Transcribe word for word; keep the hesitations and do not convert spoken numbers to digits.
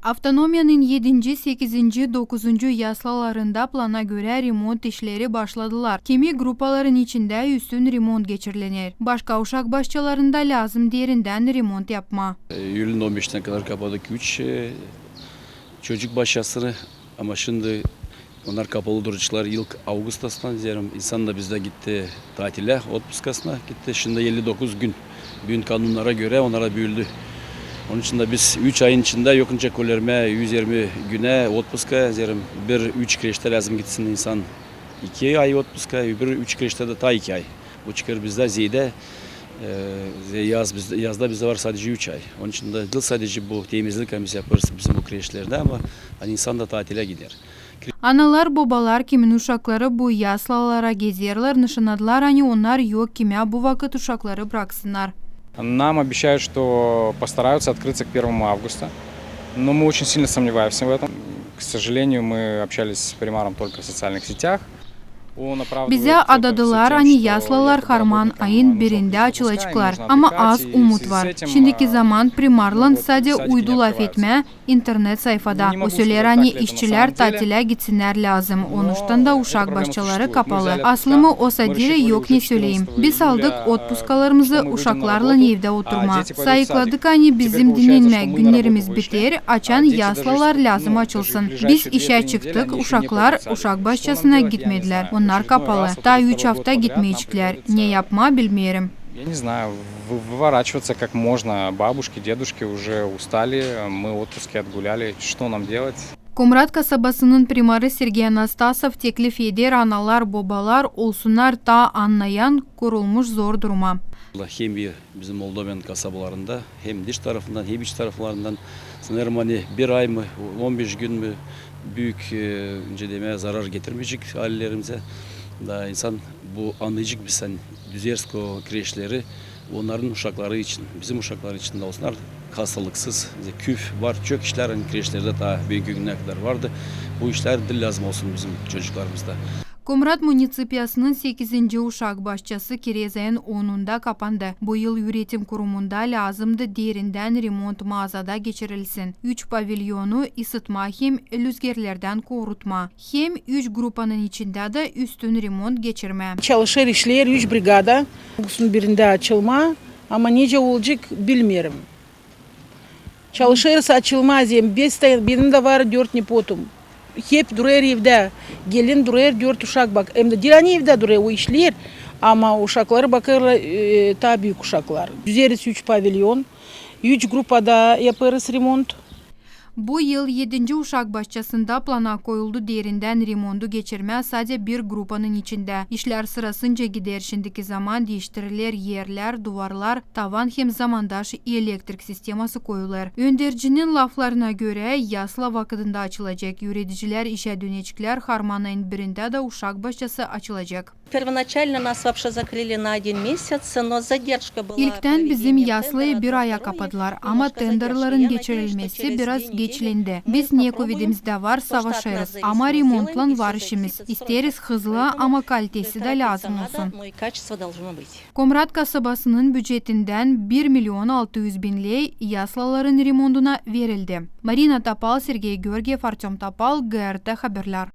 Avtonomiyanın edinci, sekizinci, dokuzuncu yaslalarında plana görä remont işleri başladılar. Kimi grupaların içindä üstün remont geçirilenär. Başka uşak başçalarında lääzım derindän remont yapmaa. E, iyülün on beşinä kadar kapadık üç, e, çocuk başçasını, ama şindi onnar kapalı duraceklar ilk avgustastan. Zeerä insan da bizdä gitti tatilä, otpuskasına gitti. Şindi elli dokuz gün. Büün kanunnara görä onnara büüldü. Onun için dä biz üç ayın içindä yokunca kolärmää üz irmi günä otpuska. Zeerä bir üç kreştä lääzım gitsin insan iki ay otpuska, öbür üç kreştä dä taa iki ay. Bu çıkêr bizdä zeedä, e, ze-, yaz, biz-, yazda bizdä var sadecä üç ay. Onun için dä diil sadecä bu temizlik, ani biz yapêrız bizim bu kreşlerdä, ama ani insan da tatilä gider. Analar, bobalar, kimin uşakları bu yaslalara gezerlär, nışannadılar, ani onnar yok kimä bu vakıt uşakları braksınnar. Нам обещают, что постараются открыться к первому августа, но мы очень сильно сомневаемся в этом. К сожалению, мы общались с примаром только в социальных сетях. Bizä adadılar, ani yaslalar harman ayın birindä açılaceklar, ama az umut var. Şindiki zaman primarlan sade uydu lafetmää internet sayfada. O söleer, ani işçilär tatilä gitsinnär lääzım, onuştan da uşak başçaları kapalı. Aslımı, osa dirä yok ne söleyim. Biz aldık otpuskalarımızı uşaklarlan evdä oturmaa. Sayıkladık, ani bizim dinnenmä günnerimiz biter, açan yaslalar lääzım açılsın. Biz işä çıktık, uşaklar uşak başçasına gitmedilär. Onnar kapalı. Taa üç afta gitmeyeceklär. Ne yapmaa, bilmeerim. Я не знаю, вы-, выворачиваться как можно. Бабушки, дедушки уже устали, мы отпуски отгуляли. Что нам делать? Komrat kasabasının primarı Sergey Anastasov teklif eder analar, bobalar olsunnar taa annayan, kurulmuş zor duruma. Hem bir bizim Moldovan kasabalarında hem dış tarafından, hem iç taraflarından sanêrım, ani bir ay mı, on beş gün mü büük, e, nicä demää, zarar getirmeyecek ailelerimizä. Da insan bu annayacek, biz, ani düzeriz o kreşleri, onnarın uşakları için, bizim uşakları için dä olsunnar, hastalıksız, küf var, çok işlär, ani kreşlerdä taa büünkü günä kadar vardı. Bu işlär diil lääzım olsun bizim çocuklarımızda. Komrat municipiyasının sekizinci uşak başçası kirez ayın onunda kapandı. Bu yıl üretim kurumunda lääzımdı derindän remont maazada geçirilsin. Üç pavilyonu, ısıtmaa hem lüzgerlerdän korutmaa. Hem üç grupanın içindä dä üstün remont geçirmää. Çalışêr, işleer üç brigada. Avgustun birindä açılmaa, ama nicä olacek, bilmeerim. Çalışêrız açılmaa, zerä benim dä var dört nepotum. Hep durêr evdä. Gelin durêr, dört uşak bak-, hem dä diil ani evdä durêr, o işleer, ama uşakları bakêrlar, e, taa büük uşaklar. Düzeriz üç pavilyon, üç grupada yapêrız remont. Bu yıl edinci uşak başçasında plana koyuldu derindän remontu geçirmää sade bir grupanın içindä. İşlär sırasınca gider, şindiki zaman diiştiriler erlär, duvarlar, tavan hem zamandaş elektrik sisteması koyulêr. Öndercinin laflarına görä, yasla vakıdında açılacek. Üüredicilär işä dönecklär harman ayın birindä dä uşak başçası açılacek. Первоначально нас вообще закрыли на один месяц, но задержка была в проведении тендера. İlktän bizim yaslayı bir aya kapadılar, ama tenderların geçirilmesi biraz geçlendi. Biz ne kuvedimizdä var, savaşêrız, ama remontlan var işimiz. İsteeriz hızlı, ama kalitesi dä lääzım olsun. Komrat kasabasının bücetindän bir milyon altı üz bin ley yaslaların remontuna verildi. Marina Topal, Sergey Georgiev, Artöm Topal, G R T Haberlär.